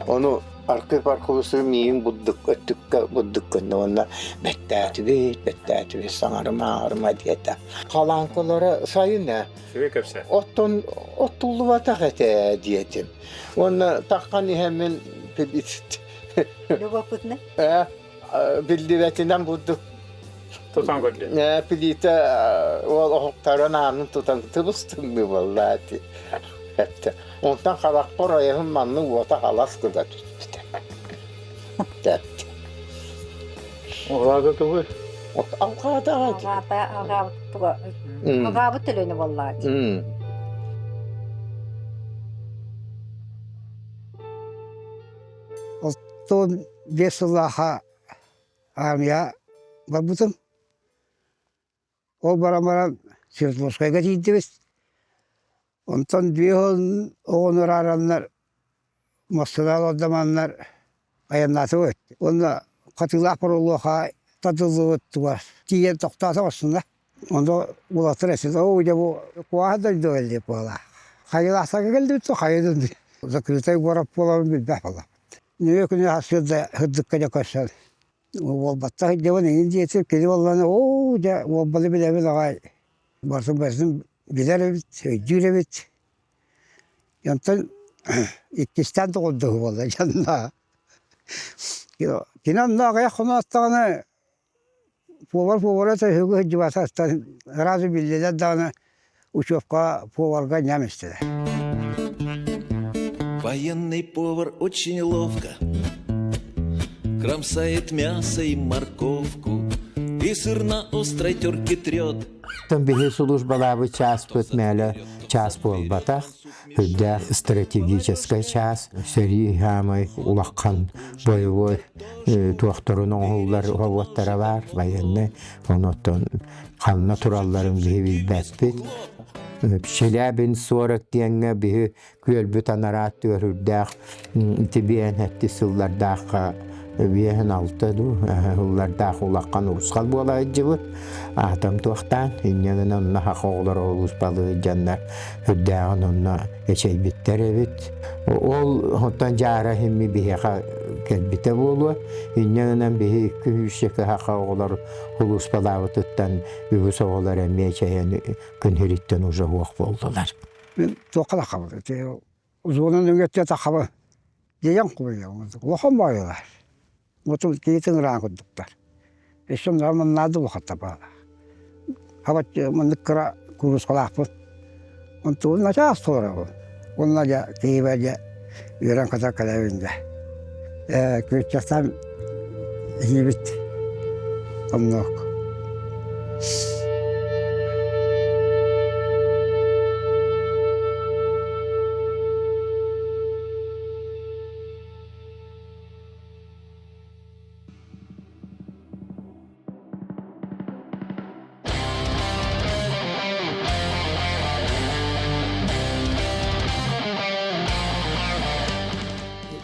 Ону Архип Архивысыр миигин бурдук өттүккэ бурдук гынна уонна бэттээтибит, бэттээтибит, саҥарыма-ааҕарыма диэтэ. Халааҥкалара сайын ээ. Сүрү кэпсэ. Оттон оттуллубатах этэ диэтим. Уонна таххан иһэммин Любопытно. Ээ, биллибэтинэн бурдук Тутан көрдө. Ээ, плита уол оһохторун аанын тутан тыбыс-тымныы буолла ити. Эттэ. Онтон харахпар айаһым маннык уота халас гына түспүтэ. Тэптэ. Оҕаата тугуй? Алҕаатаҕа. Алҕаата, алҕаабыт туга. Алҕаабыт төлөнө буоллаҕа. Оттон 5 сыллааха армия барбытым. Ол баран баран Свердловскайга тиийдибит. Онтон 50 оҕону араараннар массыына олордоманнар айаннаатыбыт. Уонна хатыылаах боролуоха тардыллыбыт туга тиийэн тохтоото массыына. Ону уолаттар эсэ оо дьэ бу куһаҕан дойду кэллик буолла. Хайалаахтарга кэллибит да хайа дойду закрытай город буоларын билбэт буоллахпыт. Нөҥүө күнү сарсыарда сырдыкка дьэ көрсөн уолбаттар сылдьабын эҥин диэтим кини буоллаҕына оо дьэ уолбаны билэбин аҕай барытын барытын билэр эбит өйдүүр эбит Онтон иккистээн доҕордоһуу буолла дьонно. Кини онно аҕыйах хоноттоҕуна повар повара төһүгү сылдьыбатахтан сразу биллилэр даҕаны учебка поварга ньам истилэр. Военный повар очень ловко Кромсает мясо и морковку И сыр на острой терке трет Оттон биһи сулуусбалаабыт чааспыт мээлэ чаас буолбатах, үрдээх стратегическай чаас, сэрии хаамай улахан боевой туохторун оҥоһуллар уһуоттара баар военный, онуттан ханна туралларын биһи билбэппит. Челябин 40 диэҥҥэ биһи күөлбүт анараа өттүгэр үрдээх ити биэһин сэттис сыллардаахха биэһин алта дуу сыллардаах улахан урусхал буола сылдьыбыт аатам туохтаан инньэ гынан онно саха оҕолоро улууспалыы сылдьаннар үрдээҕин онно эчэйбиттэр эбит ол оттон дьаара иһимми биһиэхэ кэлбитэ буолуо инньэ гынан биһи икки сүүсчэкэ саха оҕолор улууспалаабытыттан үгүс оҕолор эмиэ эчэйэн күн сириттэн уже суох буоллулар Мин туохха да хабыр ити зона нөҥүөттэ тахабы дьиэйэн кубуйуом улахан баайылар оту киһи ыҥыраан курдуктар өссө маннаады улахатта баала хабат маннык кыра куруускалаахпыт онтубун начаас толоробун уонна дьэ киһибэр дьэ үөрэн көтөн кэлэбин дьэ ээ күөччэхтэн иһиибит оннук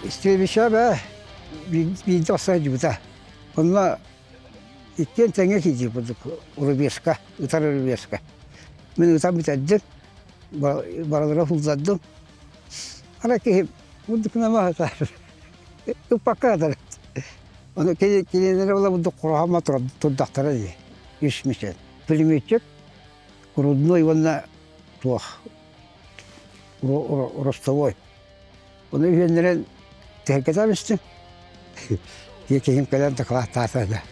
Истребича бээ биирдэ сылдьыбыта. Онно иккиэн тэҥҥэ киирдибит рубежка, ытар рубежка. Мин ытан бүтэрдим, барылара сылдьардым. Ара киһи бурдукунама ытар. Ыппакка ытар. Ону кинилэри була бурдук кураһама турдахтара дии. Үс мишень. Пулеметчик, грудной уонна туох ростовой. Ону үһүөннэрин тэһэргэтэн истим. Киһим кэлэн дакылааттаата да.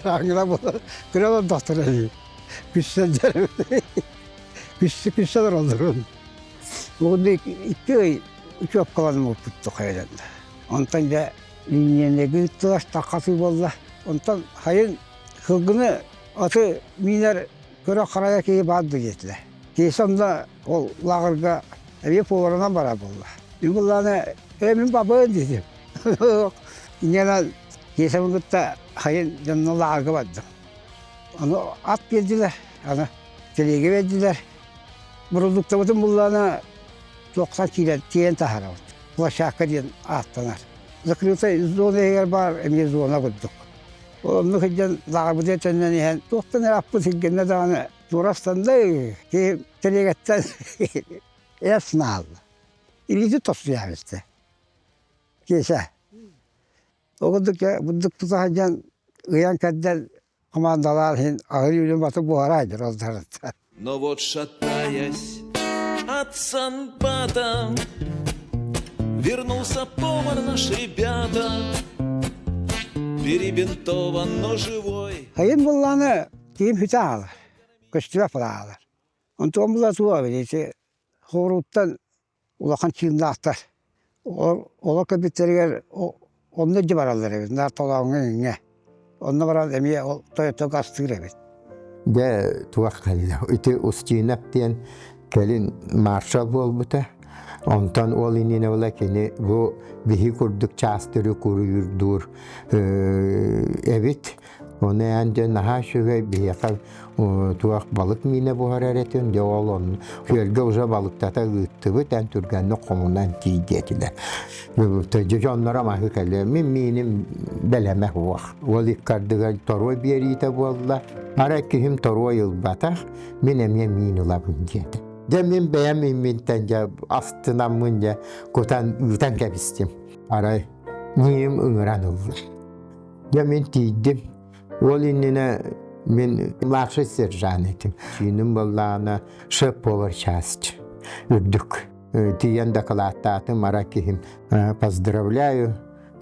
Ангела буолар. Күрэ олордохторо дии. Күссэн Күссэ күссэ олороллорун. Угунду икки ый учуопкаланан уоппутту хайдан. Онтон дьэ линиянеги ыыттылар таххасыы буолла. Онтон хайын сылгыны аты миинэр көрө харайа киһи баар диэтилэр. Киһи онно ол лааҕырга эмиэ поварынан барар буолла. Мин буллааны ээ мин бабын диэтим. Инньэ Киэсэбин кытта хайын дьонно лааҕырга бардым. Аны ат биэрдилэр, аны тэлиэгэ биэрдилэр. Бородууктабытын буллаана туохха киирэн тиэйэн таһаарабыт. Площадка диэн ааттанар. Закрытая зона иһигэр баар эмиэ зона курдук. Ол оннук сылдьан лааҕырбытыгар төннөн иһэн туохтан эрэ аппыт сиргэннэ даҕаны туора астанда киһи тэлиэгэттэн эс наалла. Илиити тосуйаабыта. Киэсэ. Ол курдук бурдук тута сылдьан ыйан кэрдэн командалаан иһин аһыы үлүм батык буһара сылдьар ол дарыттар. Но вот шатаясь от санбата, Вернулся повар наш, ребята, Перебинтован, но живой. Хайын буллааны киим хүтэ аалар, көстүбэт аалар. Онтуон була туа ити хоруттан улахан чыыннаахтар. Олор кэлбиттэригэр онно илдьэ бараллар эбит, наар толооҥҥо иҥҥэ. Онно баран эмиэ ол тойотторго астыыр эбит. Дьэ туох кэллэ ити Устинов диэн кэлин маршал буолбута. Онтон ол иннинэ була кини бу биһи курдук чаастыры куруйурдуур эбит. Оны эн дьэ наһаа үчүгэй биһиэхэ туох балык миинэ буһарар этин, дьэ ол онно күөлгэ уже балыктата ыыттыбыт, эн түргэнник хомунан тиий диэтилэр. Дьонноро маһы кэлэ, мин мииним бэлэмэ суох. Ол иккардыгар торуой биэриитэ буолла. Арай киһим торуой ылбатах, мин эмиэ миин ылабын диэтэ. Дьэ мин бэйэм имминтэн дьэ астынаммын дьэ кутан ыытан кэбистим. Арай ньиим ыҥыран ылла. Дьэ мин тиийдим. Ол иннинэ мин младший сержант этим. Чииним буоллаҕына шеф-повар часть үрдүк. Тиийэн дакылааттаатым, ара киһим поздравляю,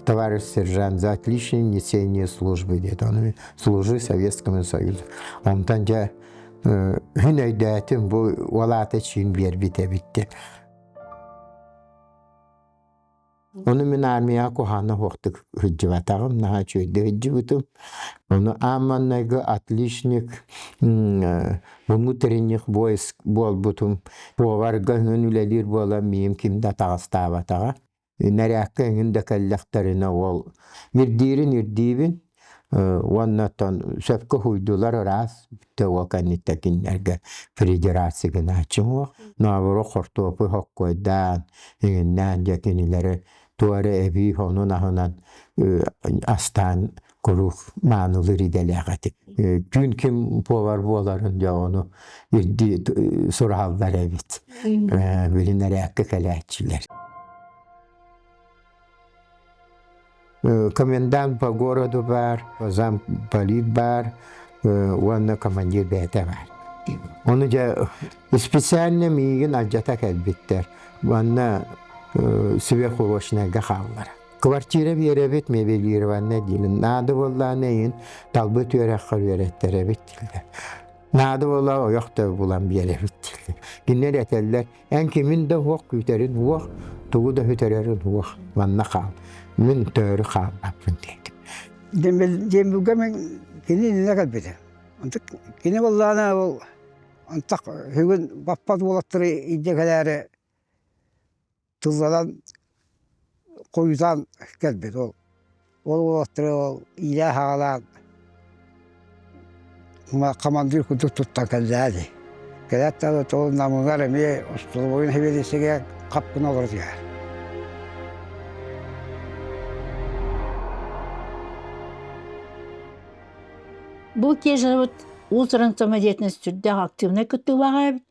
товарищ сержант, за отличное несение службы диэтэ. Ону служи Советскому Союзу. Онтон дьэ күн өйдөөтүм бу уол аата чиин биэрбит эбит диэн. Ону мин армияҕа куһаҕана суохтук сылдьыбатаҕым, наһаа үчүгэйдик сылдьыбытым. Ону аан маҥнайгы отличник внутренних войск буолбутум. Поварга эҥин үлэлиир буолан миигин ким да атаҕастаабатаҕа. Нэрээккэ эҥин да кэллэхтэринэ ол ирдиирин ирдиибин уонна оттон сөпкө уһуйдулар ыраас бүттэ ол кэнниттэн кинилэргэ федерация гынааччым уох наоборот хортуопуй хоккуойдаан иҥиннээн дьэ кинилэри туох эрэ эбии онун аһынан астаан куруук маанылыыр идэлээх этим түүн ким повар буоларын дьэ ону ирдии сураһаллар эбит билин эрээккэ кэлээччилэр Комендант по городу баар, замполит баар уонна командир бэйэтэ баар. Ону дьэ специально миигин алдьата кэлбиттэр. Уонна сверхурочнайга хааллара. Квартира биэрэбит, мебелированная диилин. Наада буоллаҕына эйин талбыт үөрэххэр үөрэттэрэбит дииллэр. Наада буолла ойох да булан биэрэбит дииллэр. Кинилэр этэллэр, Эн кимин да уох күүтэрин уох, тугу да сүтэрэрин уох, манна хаал. Мин төөрү хаалбаппын диэтим. Дембүлгэ мин кини иннинэ кэлбитим. Онтук кини буоллаҕына ол антах бүгүн баппат уолаттары илдьэ кэлээри тылланан хойутаан кэлбит ол. Ол уолаттары ол иилээн-саҕалаан хамандыыр курдук туттан кэллээ дии. Кэлээт да ол Намыгар эмиэ остолобуойун сэбиэдиссэйигэр хап гына олоро түһэр. Бу Кежабыт уус-уран самодеятельность сүрдээх активнай кыттыылааҕа эбит.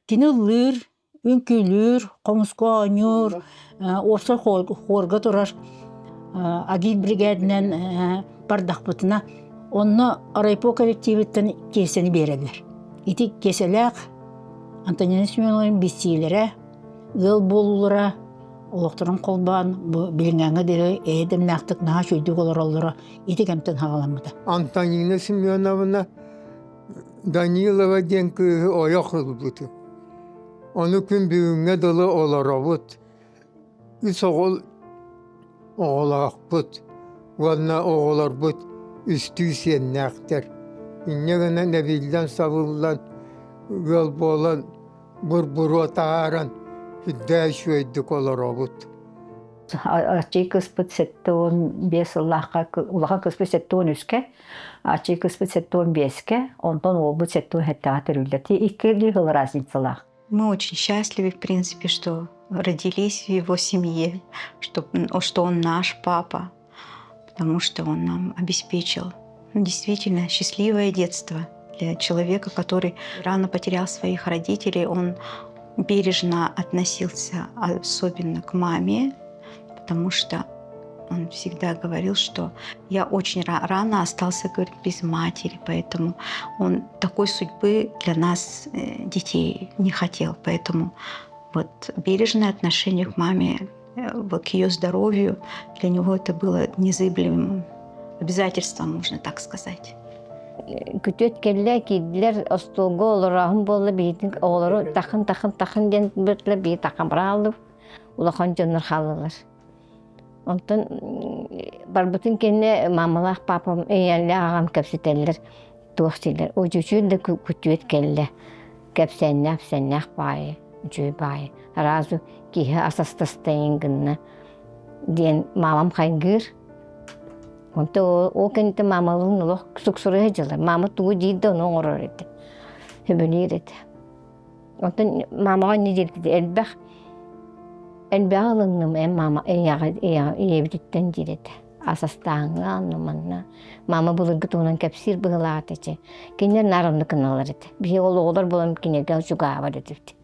Кини ыллыыр, үҥкүүлүүр, хомуска оонньуур, уопсай хуорга турар агит бригадинэн бардахпытына, онно райпо коллективиттан киэсэни биэрэллэр. Ити киэсэлээх Антонина Семеновна билсиилэрэ, ыал буолуулара, олохторун холбоон бу билиҥҥээҥҥэ диэри эйэ-дэмнээхтик наһаа үчүгэйдик олороллоро ити кэмтэн саҕаламмыта. Антонина Семеновна Данилова диэн кыыһы ойох ылбытым. Ону күн бүгүҥҥэ дылы олоробут. Үс оҕол оҕолоохпут уонна оҕолорбут үстүү сиэннээхтэр. Инньэ гынан эбиллэн-сабыллан, ыал буолан, бур-буруо таһааран сүрдээх үчүгэйдик олоробут. Аччый кыспыт 75 сыллаахха улахан кыспыт 73-кэ, аччый кыспыт 75-кэ, онтон уолбут 77-ҕэ төрүүллэр. Икки сыл разницалаах. Мы очень счастливы, в принципе, что родились в его семье, что, что он наш папа, потому что он нам обеспечил действительно счастливое детство для человека, который рано потерял своих родителей. Он бережно относился особенно к маме, потому что он всегда говорил, что я очень рано остался, говорит, без матери, поэтому он такой судьбы для нас, э, детей, не хотел. Поэтому вот бережное отношение к маме, э, к ее здоровью, для него это было незыблемым обязательством, можно так сказать. Күтүөт кэллэ, киирдилэр, остуолга олорооһун буолла, биһитин оҕолору тахын-тахын-тахын диэн быртылар, биһи тахан бырааллыбыт, улахан дьоннор хааллылар. Онтон барбытын кэннэ маамалаах паапам ийэлээх аҕам кэпсэтэллэр, туох дииллэр, одьучуй да күтүөт кэллэ, кэпсээннээх эпсээннээх баайы, үчүгэй баайы, сразу киһи ас астастайын гынна диэн маамам хайгыыр. Онто ол кэнниттэн маамалыын олох суксуруйа дьылар. Маама тугу диир да ону оҥорор этэ. Сөбүлүүр этэ. Онтон маамаҕа инньэ диэбитэ элбэх элбэҕи ылынным эн маама ийэҕэ ийэбититтэн диир этэ. Ас астааһыҥҥа онно манна. Маама былыргы туһунан кэпсиир быһыылаах этэ чэ. Кинилэр наар оннук гыналлар этэ. Биһиги ол оҕолор буолан кинилэргэ чугаабат этибит.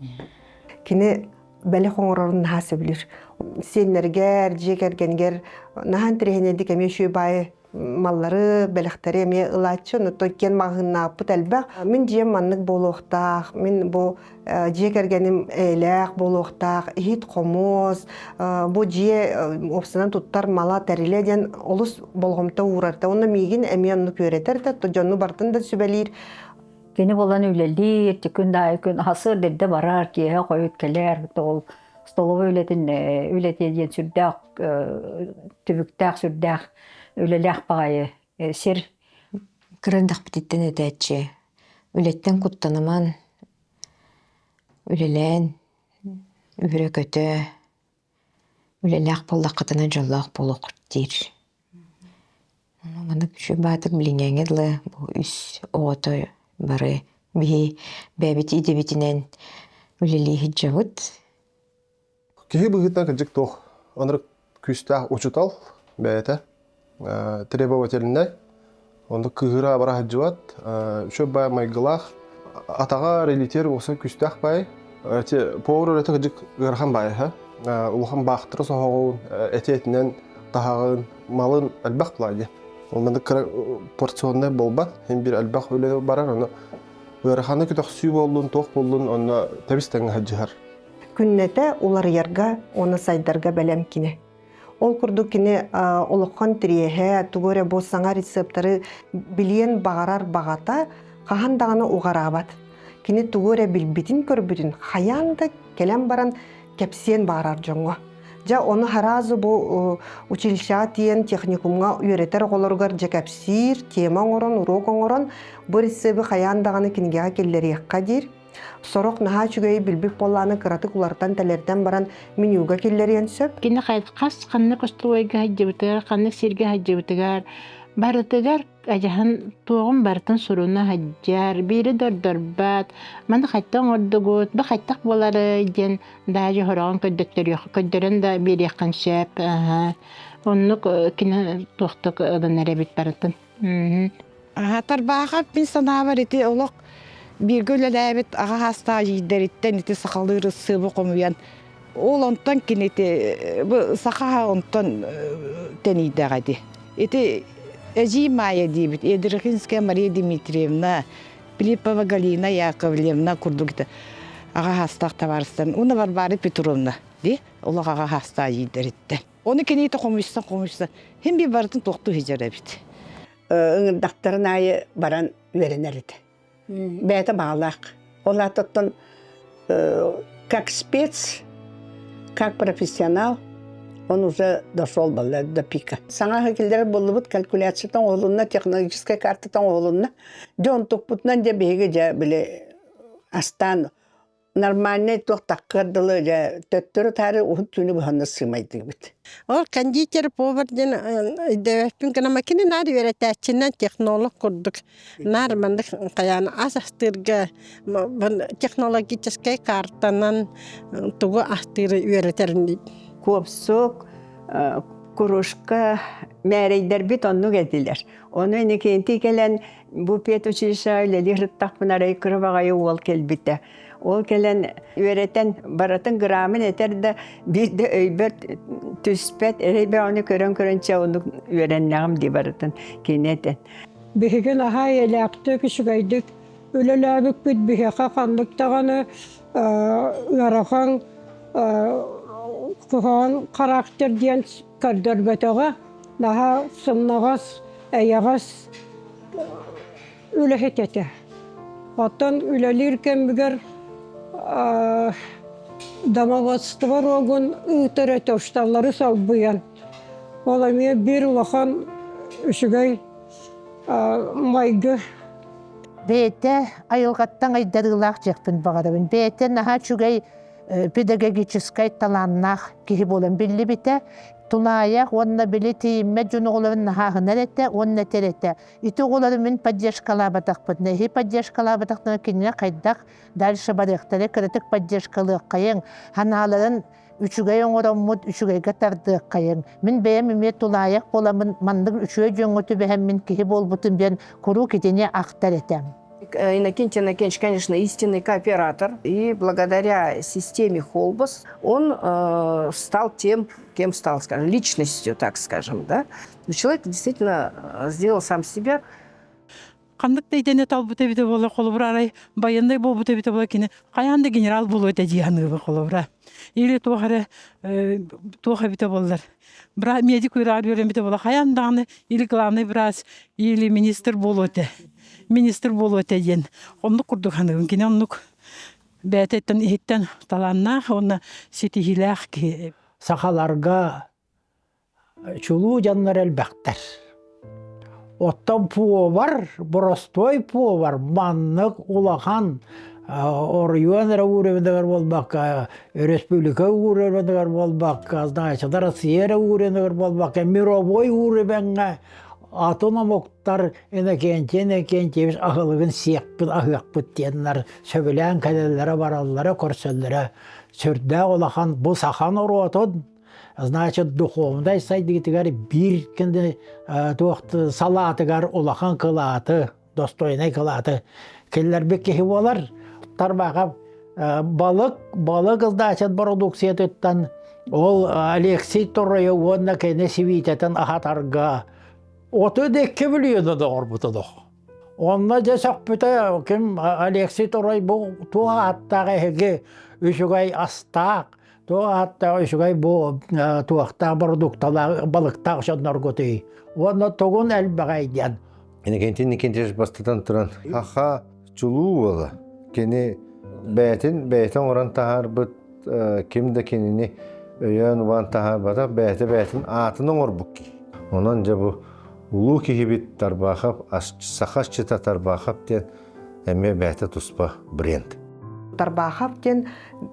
Кини бэлэх оҥорорун наһаа сөбүлүүр. Сиэннэргэр, дьиэ кэргэнгэр наһаа интэриэһинэйдик эмиэ үчүгэй баайы маллары, бэлэхтэри эмиэ ылааччы. Онтон киэн маҕаһыыннаахпыт элбэх. Мин дьиэм маннык буолуохтаах, мин бу дьиэ кэргэним эйэлээх буолуохтаах, иһит-хомуос, бу дьиэ уопсанан туттар мала, тэрилэ диэн олус болҕомто уурар да. Онно миигин эмиэ оннук үөрэтэр да, дьону барытын да сүбэлиир. Кини буолан үлэлиир, күн да аайы күн сарсыарда эрдэ барар, киэһэ хойут кэлэр, ол столовой үлэтин үлэтэ диэн сүрдээх түбүктээх, сүрдээх үлэлээх баҕайы сир. Кыра эрдэхпититтэн этээччи, үлэттэн куттаныман, үлэлээн, үөрэ-көтө, үлэлээх буоллаххытына дьоллоох буолуоххут диир. Маннык үчүгэй баатык билиҥҥээҥҥэ дылы бу үс оҕото бары биһи бэйэбит идэбитинэн үлэлии сылдьабыт. Киһи быһыытынан кырдьык туох оннук күүстээх учуутал бэйэтэ требовательнай, оннук кыыһыра абара сылдьыбат, үчүгэй баай майгылаах, атаҕа релитер уоса күүстээх баай. Эти повар үлэтэ кырдьык ыарахан баай улахан баахтара соһоҕун, эти этинэн таһаҕын, малын элбэх буолаа дии. Ол маннык кыра порционнай буолбат, син биир элбэх үлэ барар, ону ыараханы көтөхсүү буоллун, туох буоллун, онно тэбис тэҥҥэ сылдьыһар. Күннэтэ уларыйарга уонна сайдарга бэлэм кини. Ол курдук кини олоххон тириэһэ, тугу эрэ бу саҥа рецептары билиэн баҕарар баҕата хаһан даҕаны уҕараабат. Кини тугу эрэ билбитин-көрбүтүн хайаан да кэлэн баран кэпсиэн баҕарар дьоҥҥо. Дьэ, ону сразу бу училищеҕа тиийэн техникумҥа үөрэтэр оҕолоругар дьэ кэпсиир, тема оҥорон, уруок оҥорон, бу рецеби хайаан даҕаны кинигэҕэ киллэриэххэ диир. Сорох наһаа үчүгэйи билбит буоллаҕына кыратык уларытан-тэлэрдэн баран менюга киллэриэн сөп. Кини хас ханнык остолобуойга сылдьыбытыгар, ханнык сиргэ сылдьыбытыгар барытыгар Адьаһын туоҕун барытын суруна сылдьар, биири да ордорбот, маны хайта оҥордугут, бу хайтах буоларый диэн даже хороҕон көрдөттөрүөх көрдөрөн да биэриэххин сөп. Оннук кини туохтук ылынар эбит барытын. Тарбаахап мин санаабар ити олох бииргэ үлэлээбит аҕа саастаах эдьиийдэриттэн ити сахалыы ырыссыабы хомуйан ол онтон кини ити бу саха онтон тэнийдэҕэ ди. Ити эдьиий Маайа диибит Едрихинская Мария Дмитриевна, Филиппова Галина Яковлевна курдук ити аҕа саастаах табаарыстарын уонна Варвара Петровна ди олох аҕа саастаах эдьиийдэриттэн. Ону киниитэ хомуйсан хомуйсан хим би барытын туохтуу сылдьар эбит. Ыҥырдахтарын аайы баран үөрэнэр этэ. Бэйэтэ баҕалаах. Ол аата как спец, как профессионал он уже дошел до пика. Саҥа киллэрэр буоллубут калькуляциятан оҥоһулунна, технологическай картатан оҥоһулунна. Дьэ онтукпутунан дьэ биһиги дьэ били астаан нормальнай туох таккыар дылы дьэ төттөрү-таары уһун түүнү быһанна сыымайдыыбыт. Ол кондитер повар диэн өйдөөбөппүн гына кини наар үөрэтээччинэн технолог курдук наар маннык хайаан ас астыырга технологическай картанан тугу астыыры үөрэтэрин Куопсук, кружка мээрэйдэрбит оннук этилэр. Ону Иннокентий кэлэн бу педучилищеҕа үлэлии сырыттахпына арай кыра баҕайы уол кэлбитэ. Ол кэлэн үөрэтэн барытын грамын этэр да биир да өйбөр түспэт эрэй бөҕөнү көрөн-көрөн чэ оннук үөрэннэҕим дии барытын кини этэн. Биһиги наһаа эйэлээхтик, үчүгэйдик үлэлээбиппит биһиэхэ ханнык даҕаны ыарахан куһаҕан характер диэн көрдөрбөтөҕө. Наһаа сымнаҕас, эйэҕэс үлэһит этэ. Оттон үлэлиир кэмигэр домоводство уруогун ыытар этэ, учууталлары солбуйан. Ол эмиэ биир улахан үчүгэй майгы. Бэйэтэ айылҕаттан айдарыылаах дьиэхпин баҕарабын. Бэйэтэ наһаа үчүгэй. педагогическай талааннаах киһи буолан биллибитэ. Тулаайах уонна били тиийиммэт дьон оҕолорун наһааһынар этэ уонна этэр этэ. Ити оҕолору мин поддержкалаабатахпытына, эһи поддержкалаабатахтарына кинилэр хайдах дальше барыахтара, кыратык поддержкалыаххайыҥ, санааларын үчүгэй оҥороммут, үчүгэйгэ тардыаххайыҥ. Мин бэйэм эмиэ тулаайах буоламмын, маннык үчүгэй дьоҥҥо түбэһэммин киһи буолбутум диэн куруук итини ахтар этэ. Иннокентий Иннокентьевич, конечно, истинный кооператор. И благодаря системе Холбос он стал тем, кем стал, скажем, личностью, так скажем, да. Но человек действительно сделал сам себя. Ханнык да идэни талбыт эбитэ буолар, холобура арай байыаннай буолбут эбитэ буолар кини хайаан да генерал буолуо этэ дии саныыбын холобура. Или туох эрэ туох эбитэ буоллар. Медик үөрэҕэр үөрэммитэ буолар хайаан даҕаны или главный врач, или министр буолуо этэ. Министр буолуо этэ диэн оннук курдук саныыбын. Кини оннук бэйэтиттэн иһиттэн талааннаах уонна ситиһиилээх киһи. Сахаларга чулуу дьоннор элбэхтэр. Оттон повар, боростуой повар маннык улахан оройуон эрэ уровеньыгар буолбакка, өрөспүүбүлүкэ уровеньыгар буолбакка, значит, Россия эрэ уровеньыгар буолбакка, мировой уровеҥҥа атын омуктар Иннокентий Иннокентьевич аһылыгын сиэхпит, аһыахпыт диэннэр сөбүлээн кэлэллэрэ, бараллара, көрсөллөрө сүрдээх улахан бу саха норуотун значит духовнай сайдыытыгар биир туох салаатыгар улахан кылааты достойнай кылааты киллэрбит киһи буолар тарбаҕа балык балык значит бородууксуйатыттан ол Алексей Торойу уонна кини сибиитэтин аһатарга 32 миллиона доҕорбута дох Онно дьэ сөхпүтэ ким Алексей Торой бу туох ааттаах эһиги үчүгэй астаах туох ааттаах үчүгэй бу туохтаах бородуукталаах балыктаах дьонноргутуй уонна тугун элбэҕэй диэн. Иннокентий Никитич бастатан туран аха чулуу уола кини бэйэтин бэйэтэ оҥорон таһаарбыт ким да кинини өйөөн убаан таһаарбатах бэйэтэ бэйэтин аатын оҥорбут киһи. Онон дьэ бу улуу киһибит Тарбахов саха асчыта Тарбахов диэн эмиэ бэйэтэ туспа бренд. Тарбахов диэн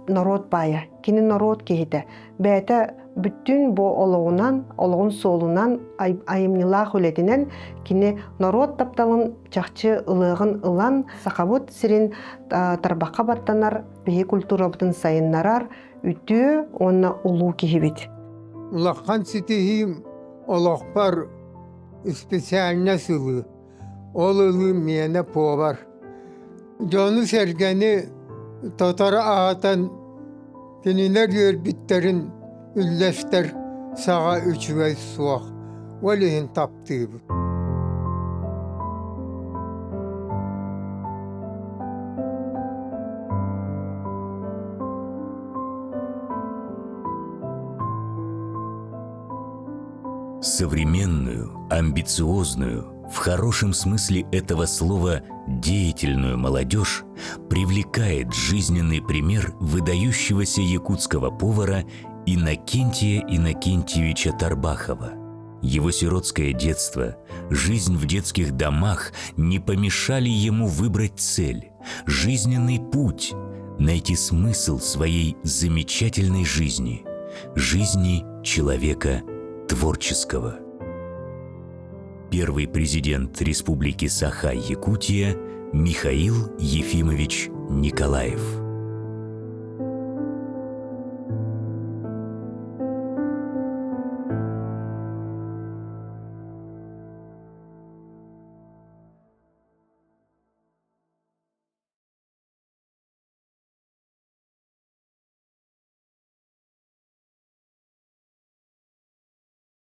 норуот баайа, кини норуот киһитэ. Бэйэтэ бүттүүн бу олоҕунан, олоҕун суолунан, айымньылаах үлэтинэн кини норуот тапталын чахчы ылыаҕын ылан, сахабыт сирин тарбахха баттанар, биһи культурабытын сайыннарар үтүө уонна улуу киһибит. Улахан ситиһиим олохпор специальность ылыы. Ол ылыы миэнэ повар. Дьону-сэргэни тоторо аһатан кинилэр үөрбүттэрин үллэстэр саҕа үчүгэй суох. Ол иһин таптыыбын. Современную, амбициозную, в хорошем смысле этого слова деятельную молодежь привлекает жизненный пример выдающегося якутского повара Иннокентия Иннокентьевича Тарбахова. Его сиротское детство, жизнь в детских домах не помешали ему выбрать цель, жизненный путь, найти смысл своей замечательной жизни, жизни человека творческого. Первый президент Республики Саха-Якутия Михаил Ефимович Николаев.